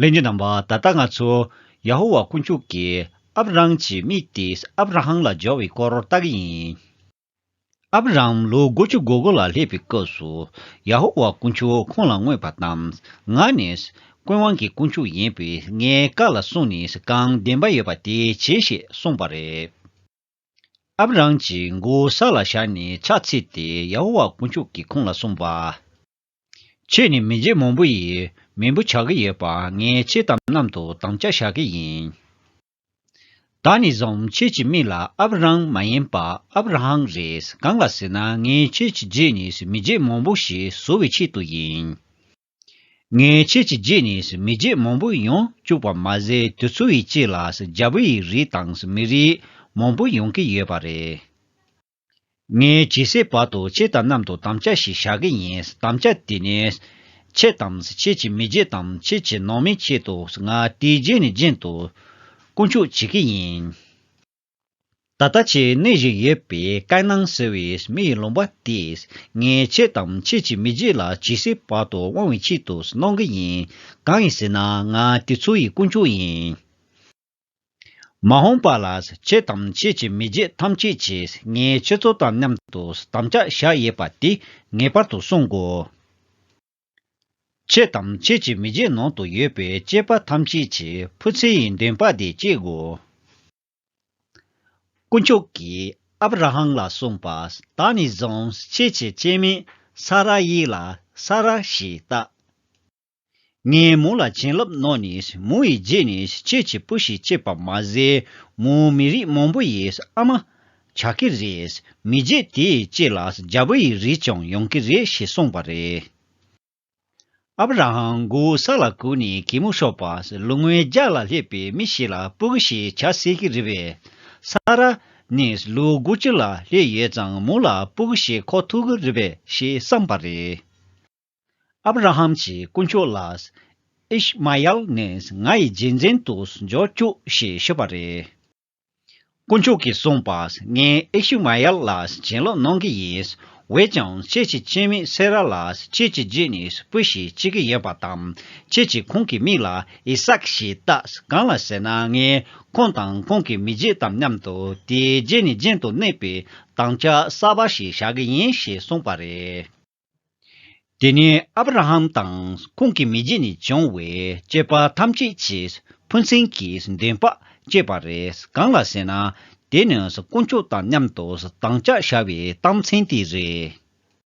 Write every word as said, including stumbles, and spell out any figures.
ལྷན་རྒྱས་རྣམ་པ། ད་ལྟ་ང་ཚོ་ཡ་ཧོ་ཝཱ་དཀོན་མཆོག་གིས་ཨབ་རམ་གྱི་མིང་དེ་ཨབ་ར་ཧམ་ལ་སྦྱར་བའི་སྐོར་ལྟ་གི་ཡིན། ཨབ་རམ་ལོ་དགུ་བཅུ་གོ་དགུ་ལ་སླེབས་པའི་སྐབས་སུ། ཡ་ཧོ་ཝཱ་དཀོན་མཆོག་ཁོང་ལ་མངོན་པ་དང་། ང་ནི་ཀུན་དབང་གི་དཀོན་མཆོག་ཡིན་པས། ངའི་བཀའ་ལ་སྲུང་ནས་གང་བདེན་པ་ཡོད་པ་དེ་བྱེད་ཅེས་གསུངས་པ་རེད། ཨབ་རམ་གྱིས་མགོ་བོ་ས་ལ་བཞག་ནས་ཕྱག་འཚལ་ཏེ། ཡ་ཧོ་ཝཱ་དཀོན་མཆོག་གིས་ཁོང་ལ་གསུངས་པ། ཁྱེད་ནི་མི་རྗེ་མང་པོ་ཡི་མེས་པོ་ཆགས་ཀྱི་ཡོད་པ། ངས་ཁྱེད་དང་མཉམ་དུ་དམ་བཅའ་བཞག་གི་ཡིན། ད་ནས་བཟུང་ཁྱེད་ཀྱི་མིང་ལ་ཨབ་རམ་མ་ཡིན་པར་ཨབ་ར་ཧམ་རེད། གང་ལ་ཟེར་ན། ངས་ཁྱེད་ཀྱི་རྗེས་ནས་མི་རྗེ་མང་པོ་ཞིག་བཟོ་བའི་ཆེད་དུ་ཡིན། ངས་ཁྱེད་ཀྱི་རྗེས་ནས་མི་རྗེ་མང་པོ་ཡོང་བཅུག་པ་མ་ཟད། དེ་ཚོའི་རྗེས་ལ་རྒྱལ་པོའི་རིགས་དང་མི་རིགས་མང་པོ་ཡོང་གི་ཡོད་པ་རེད། ངས་ཇི་སྲིད་བར་དུ་ཁྱེད་དང་མཉམ་དུ་དམ་བཅའ་ཞིག་བཞག་གི་ཡིན། དམ་བཅའ་དེ་ནི། ཁྱེད་དང་ཁྱེད་ཀྱི་མི་རྗེ་དང་ཁྱེད་ཀྱི་ནང་མིའི་ཆེད་དུ་ང་དེའི་རྗེས་ནས་རྒྱུན་དུ་དཀོན་མཆོག་བྱེད་ཀྱི་ཡིན། ད་ལྟ་ཁྱེད་གནས་བཞིན་ཡོད་པའི་ཀ་ནན་ཟེར་བའི་མི་ཡི་ལུང་པ་དེས་ངས་ཁྱེད་དང་ཁྱེད་ཀྱི་མི་རྗེ་ལ་ཇི་སྲིད་བར་དུ་དབང་བའི་ཆེད་དུ་གནང་གི་ཡིན། གང་ཡིན་ཟེར་ན། ང་དེ་ཚོའི་དཀོན་མཆོག་ཡིན། མ་འོངས་པ་ལ་ཁྱེད་དང་ཁྱེད་ཀྱི་མི་རྗེ་ཐམས་ཅད་ཀྱིས་ངས་ཁྱེད་ཚོ་དང་མཉམ་དུ་དམ་བཅའ་བཞག་ཡོད་པ་དེ་ངེས་པར་དུ་སྲུང་དགོས། ཁྱེད་དང་ཁྱེད་ཀྱི་མི་རྗེ་ནང་དུ་ཡོད་པའི་སྐྱེས་པ་ཐམས་ཅད་ཀྱིས་བུ་ཚེ་ཡི་འདུན་པ་དེ་སྐྱེད་དགོས། དཀོན་མཆོག་གིས་ཨབ་ར་ཧམ་ལ་གསུངས་པ། ད་ནས་བཟུང་ཁྱེད་ཀྱི་སྐྱེ་དམན་ས་ར་ཡི་ལ་ས་ར་ཞེས་བཏགས། ངས་མོ་ལ་བྱིན་རླབས་གནང་ནས་མོ་ཡི་རྗེས་ནས་ཁྱེད་ཀྱི་བུ་ཞིག་སྐྱེས་པ་མ་ཟད། མོའི་མི་རིགས་མང་པོ་ཡི་ཨ་མ་ཆགས་ཀྱི་རེད། མི་རྗེ་དེའི་རྗེས་ལ་རྒྱལ་པོའི་རིགས་ཀྱང་ཡོང་གི་རེད་ཞེས་གསུངས་པ་རེད། ཨབ་ར་ཧམ་མགོ་བོ་ས་ལ་གུག་ནས་གད་མོ་ཤོར་བ། ལོ་ངོ་བརྒྱ་ལ་སླེབས་པའི་མི་ཞིག་ལ་སྤུ་གུ་ཞིག་བྱ་སྲིད་ཀྱི་རེད་པས། ས་ར་ནི་ལོ་དགུ་བཅུ་ལ་སླེབས་ཡོད་ཙང་མོ་ལ་སྤུ་གུ་ཞིག་འཁོར་ཐུབ་ཀྱི་རེད་པས་ཞེས་བསམས་པ་རེད། ཨབ་ར་ཧམ་གྱིས་དཀོན་མཆོག་ལ། ཨིཤ་མ་ཡལ་ནི་ང་ཡི་རྗེས་འཛིན་དུ་འཇོག་བཅུག་ཞེས་ཞུས་པ་རེད། དཀོན་མཆོག་གིས་གསུངས་པ། ངས་ཨིཤ་མ་ཡལ་ལ་བྱིན་རླབས་གནང་གི་ཡིན། འོན་ཀྱང་ཁྱེད་ཀྱི་སྐྱེ་དམན་སེ་ར་ལ་ཁྱེད་ཀྱི་རྗེས་ནས་བུ་ཞིག་སྐྱེ་གི་ཡོད་པ་དང་། ཁྱེད་ཀྱིས་ཁོང་གི་མིང་ལ་ཨི་སཱག་ཞེས་བཏགས། གང་ལ་ཟེར་ན། ངས་ཁོང་དང་ཁོང་གི་མི་རྗེ་དང་མཉམ་དུ་དེའི་རྗེས་ནས་རྒྱུན་དུ་གནས་པའི་དམ་བཅའ་གསར་པ་ཞིག་བཞག་གི་ཡིན་ཞེས་གསུངས་པ་རེད། དེ་ནས་ཨབ་ར་ཧམ་དང་ཁོང་གི་མི་རྗེ་ནས་བྱུང་བའི་སྐྱེས་པ་ཐམས་ཅད་ཀྱིས་ཕན་སེམས་ཀྱི་འདུན་པ་སྐྱེས་པ་རེད། གང་ལ་ཟེར་ན། དེ་ནི་དཀོན་མཆོག་དང་མཉམ་དུ་དམ་བཅའ་བཞག་པའི་རྟགས་མཚན་དེ་རེད།